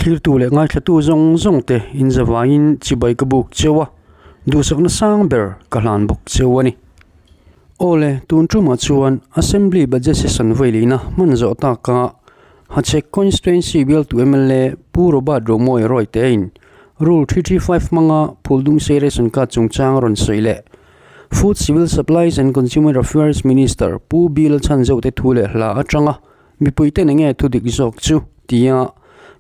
Thlirtu leh ngaithlatu zawng zawng te inzavaiin chibai ka buk cheu a, duhsakna sang ber ka hlan bawk cheu a ni. Awle, tun tumah chuan Assembly Budget Session vawileina hman zawh taka Hachhek Constituency bialtu mla Pu Robert Romawia Rawitein Rule 335 hmanga Phuldungsei Ration Card chungchang rawn sawi leh Food Civil Supplies and Consumer Affairs Minister Pu Bill Chhanzote thu leh hla atanga Mipuite eng nge thudik zawk chu tia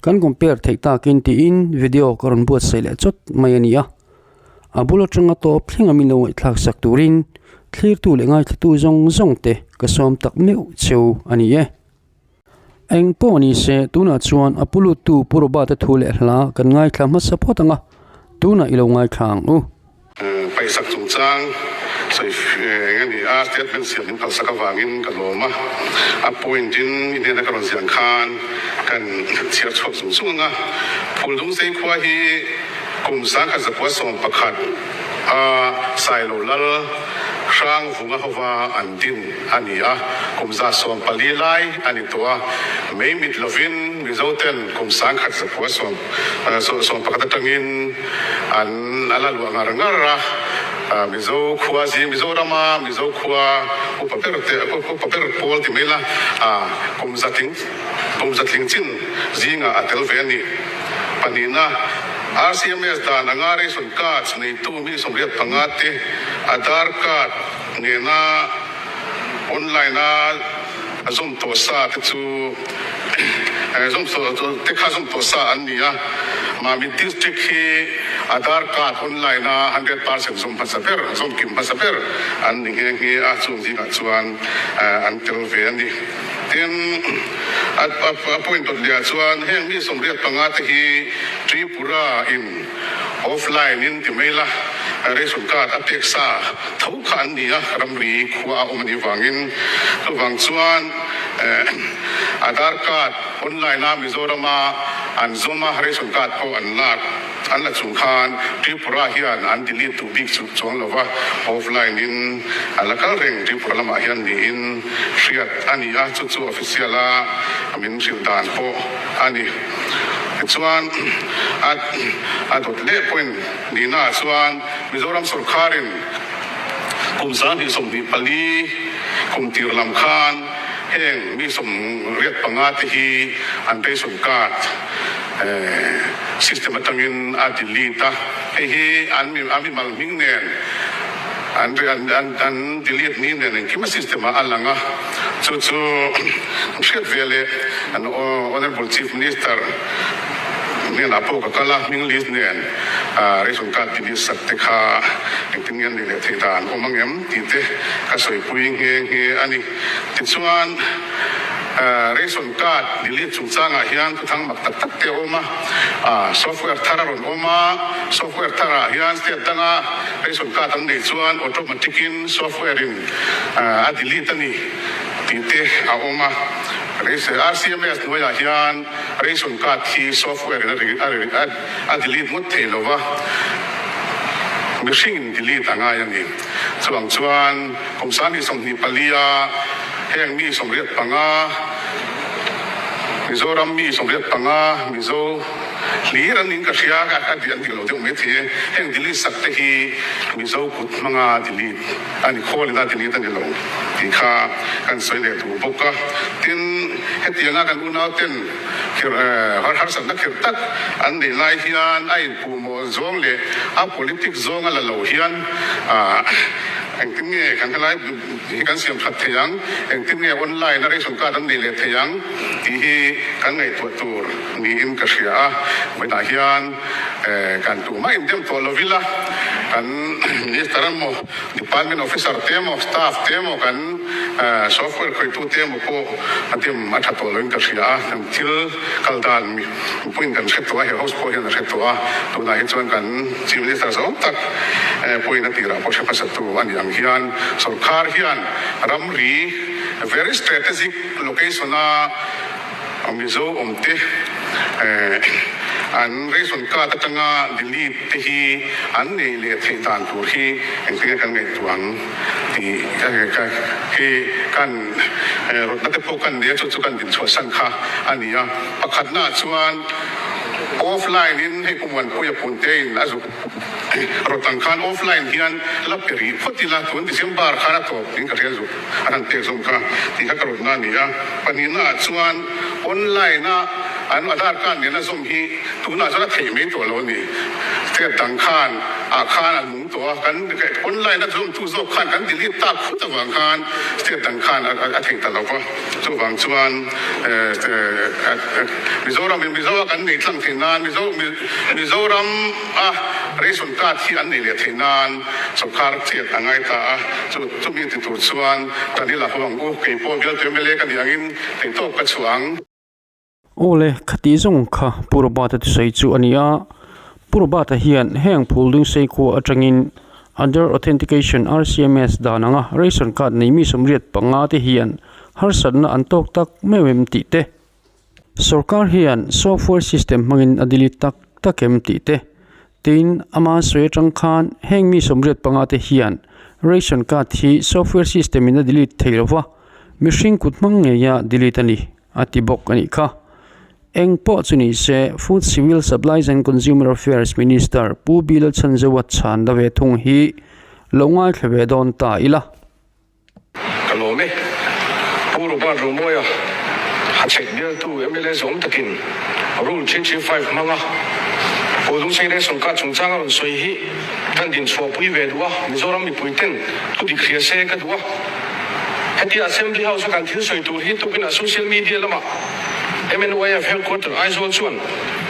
kan compare theih takin tiin video ka rawn buatsaih leh chawt mai a ni a. A bul atanga tawp thleng a min lo ngaihthlak sak turin thlirtu leh ngaithlatu zawng zawng te ka sawm tak meuh cheu a ni e. Eng pawh ni se tunah chuan a pu luttu Pu Robert-a thu leh hla kan ngaithla hmasa phawt ang a, tunah i lo ngaithla ang u. Paisak chungchang sawi eng a ni a, statement siam in kalsak avangin ka lawm a, a point in i hnena ka rawn ziah khan kan chhiar chhuak zung zung ang a, Phuldungsei khua hi kum 1111 a Sailo Lal Hrangvunga hova an din a ni a, kum 140 lai a ni tawh a, mei mit lovin Mizo ten kum 1111 atangin An a la luah ngar ngar a, Mizo khua zing Mizorama Mizo khua upa ber te upa ber pawl ti mai la, kum zatling kum zatling chin zingah a tel ve a ni. Pahnihna, RCMS dan anga ration cards neitu mi 85 te Aadhaar card nena online a zawm tawh sa te chu zawm te kha zawm tawh sa an ni a, Mamit District hi Aadhaar card online a 100% zawm hmasa ber, zawm kim hmasa ber an ni nghe nghe a, chung zingah chuan an tel ve a ni. Tin, a point dawt leh ah chuan heng mi 85 te hi Tripura in offline in ti mai la, ration card a pek sa tho kha an ni a, ramri khua a awm a nih vangin. Chuvang chuan Aadhaar card online a Mizorama an zawm a, ration card pawh an lak an la chung khan Tripura hian an delete duh bik chu chuang lo va, offline in a la kal reng Tripura lamah hian niin hriat a ni a, chu chu official a min hrilh dan pawh a ni. Tichuan a a dawt leh point nihnaah chuan Mizoram sawrkharin kum 2024 kum tir lam khan heng mi 85 te hi an ration card system atangin a delete a, hei hi an a mimal hming nen an an delete ni nen engkim a system ah a lang a, chu chu hriat ve leh an Honourable Chief Minister hnenah pawh ka kal a, hming list nen ration card delete sak te kha engtin nge an nih leh theih dan awm ang em tih te ka sawipui nghe nghe a ni. Tichuan ration card delete chungchangah hian thuthang mak tak tak te a awm a, software thar a rawn awm a, software tharah hian state danga ration card an neih chuan automatic in software in a delete a ni tih te a awm a. RCMS hnuaiah hian ration card hi software in a delete ngawt thei lo va, mihring in delete a ngai a ni. Chuvang chuan kum 2024 a heng mi 85, Mizoram mi 85, Mizo hlir an ning ka hria ka an ti lo deuh mai thei e. Heng delete sak te hi Mizo kut hmanga delete a ni, khawl ina delete a ni lo tih kha kan sawi leh duh bawk a. Tin, hetianga kan unau ten khirh harsatna khirh tak an neih lai hian a inpuhmawh zawng leh a politics zawnga la lo hian engtin nge kan helai hi kan siam that thei ang, engtin nge online a ration card an nei leh thei ang tih hi kan ngaihtuah tur niin ka hria a. Vawiinah hian kan tumah indem tawh lo ila, kan minister emaw department officer te emaw staff te emaw kan software khawihtu te emaw pawh a dem a tha tawh loin ka hria a, kan thil kal dan mipuiin kan hre tawh a, he house pawh hian a hre tawh a, tunah hi chuan kan chief minister zawng tak pawhin a tirah pawh hre hmasa tu a nih ang hian sorkar hian ramri very strategic location a Mizo awmte an ration card atanga delete te hi an nei leh theih dan tur hi engtin nge kan ngaihtuah ang tih hi kan rawtna te pawh kan nei a, chu chu kan dinchhuahsan kha a ni a. Pakhatnaah chuan. Offline in hei Pu Muanpuia Punte in a zuk rawt ang khan offline hian la pe rih phawt ila tun December khan a tawp tiin ka hria zuk an han pek zawm kha tih kha ka rawtna a ni a. Pahnihna ah chuan online a an Aadhaar card nena zawm hi tunah chuan a theih mai tawh lo a ni. State dang khan ah khan an nung tawh a, kan online a zawmtu zawk khan kan delete tak phut avang khan state dang khan a theih ta lo va. Chuvang chuan Mizoram in Mizo a kan nei tlang theih nan Mizo Mizoram a ration card hi an nei leh theih nan sawrkar chet a ngai ta a, chu chumi ti tur chuan tan hi la ho ang u, kei pawh bialtu mla ka nih angin theihtawp ka chhuah ang. Aw le, khati zawng kha Pu Robert-a thusawi chu a ni a. Pu Robert-a hian heng phul ding sei khua atangin Aadhaar Authentication RCMS dan anga ration card nei mi 85 te hian harsatna an tawk tak meuh em tih te, sorkar hian software system hmangin a delete tak tak em tih te, tin ama sawi atang khan heng mi 85 te hian ration card hi software system in a delete thei lova, mihring kut hmang ngeia delete a ni. A ti bawk a nih kha. Eng pawh chu ni se, Food Civil Supplies and Consumer Affairs Minister Pu Bilal Chhanzoa chhan la ve thung hi lo ngaithla ve dawn ta ila. Ka lawm e. Pu Robert Romawia, Hachhek bialtu mla zawm takin Rule 335 hmanga Pu Dungchei Ration Card chungchang a rawn sawi hi kan dinchhuahpui ve duh a, Mizoram mipuiten thu dik hria se ka duh a. Hetia Assembly House a kan thil sawi tur hi tukinah social media lamah MNYF Headquarter Aizawl chuan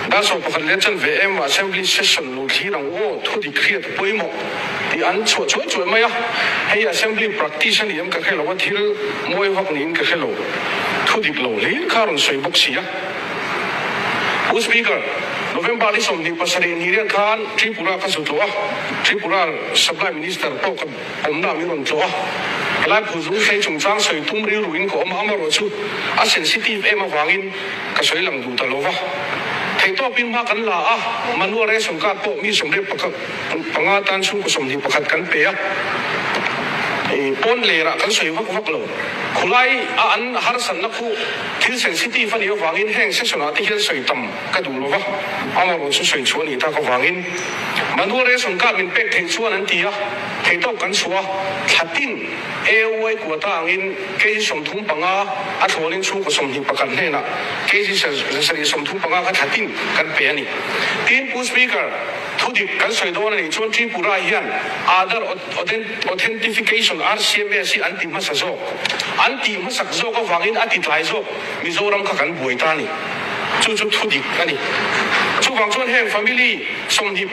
dar 11 leh chanve em ah Assembly Session lo thlir ang aw thu dik hriat pawimawh tih an chhuah chuai chuai mai a, hei Assembly practice a ni em ka hre lo a thil mawi vak niin ka hre lo thu dik lo hlir kha rawn sawi bawk si a. Pu Speaker, November ni 27 ni riat khan Tripura ka zu tlawh a, Tripura Supply Minister pawh ka Awmna min rawn tlawh a, helai phuzung hlei chungchang sawi tum rilruin ka awm a, amaherawhchu a sensitive em avangin ka sawi lang duh ta lo va. Theihtawpin hma kan la a, manual ration card pawh mi 85 tan chhungkaw 21 kan pe a, pawn lerah kan sawi vak vak lo. Khulai a an harsatna khu thil sensitive a nih avangin heng session ah te hian sawi tam ka duh lo va, amaherawhchu sawi chhuah a nih tak avangin manual ration card min pek theih chuan an ti a. Theihtawp kan chhuah a, thla tin AOY quota angin kg 35 a thlawnin chhungkaw 21 hnenah kg 735 kha thla tin kan pe a ni. Tin, Pu Speaker, thudik kan sawi dawn a nih chuan Tripura hian Aadhaar Authentification RCMS hi an ti hmasa zawk. An tih hmasak zawk avangin a ti tlai zawk Mizoram kha kan buai ta a ni. Chu chu thudik a ni. Chuvang chuan heng family 21,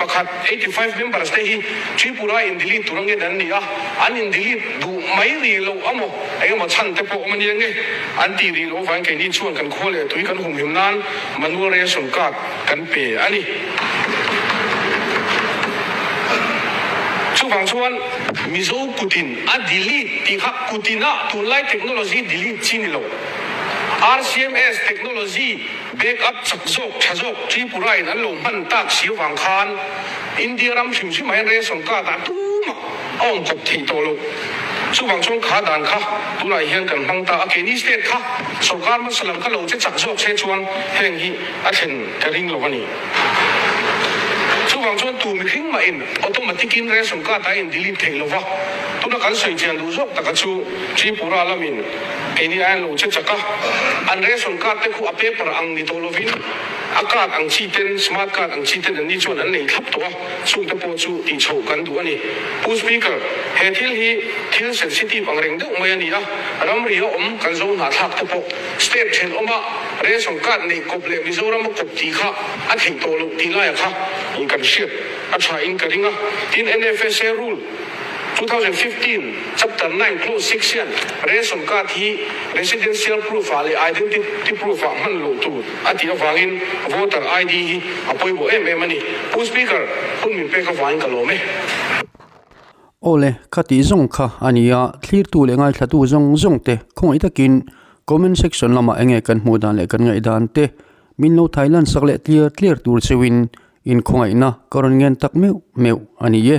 85 members te hi Tripura in delete tur angen an ni a, an in delete duh mai rih loh amaw engemaw chhan te pawh awm ania nge an tih rih loh avangin keini chuan kan khua leh tui kan humhim nan manual ration card kan pe a ni. Chuvang chuan Mizo kutin a delete tih kha kutinah tunlai technology delete chi ni lo. RCMS technology back up chak zawk tha zawk Tripura in an lo hman tak si avang khan India ram hrim hrim ah hian ration card ah tumah a awm kawp thei tawh lo. Chuvang chuan kha dan kha tunah hian kan hmang ta a, keini state kha sorkar hmasa lam kha lo che chak zawk se chuan heng hi a thlen ka ring lo a ni. Chuvang chuan tu mihring mah in automatic in ration card ah in delete thei lo va, tuna kan sawi chian duh zawk taka chu Tripura lamin keini aiin lo che chak a, an ration card te khu a paper ang ni tawh lovin a card ang chi ten, smart card ang chi ten an ni chuan an nei thlap tawh a, chungte pawh chu tih chhoh kan duh a ni. Pu Speaker, he thil hi thil sensitive ang reng deuh mai a ni a, ramri a awm kan zo hnahthlak te pawh state thenawma ration card neih kawp leh Mizoram a kawp tih kha a theih tawh loh tih laia kha kan hriat a tha in ka ring a, tin NFSA rule 2015 chapter 9 clause 6 hian ration card hi residential proof ah leh identity proof ah hman loh tur a tih avangin voter ID hi a pawimawh em em a ni. Pu Speaker, hun min pek avangin ka lawm e. Aw le, kha tih zawng kha a ni a, thlirtu leh ngaithlatu zawng zawng te khawngaih takin comment section lamah enge kan hmuh dan leh kan ngaih dan te min lo thai lan sak leh tliar tliar tur cheuhin inkhawngaihna ka rawn ngen tak meuh meuh a ni e.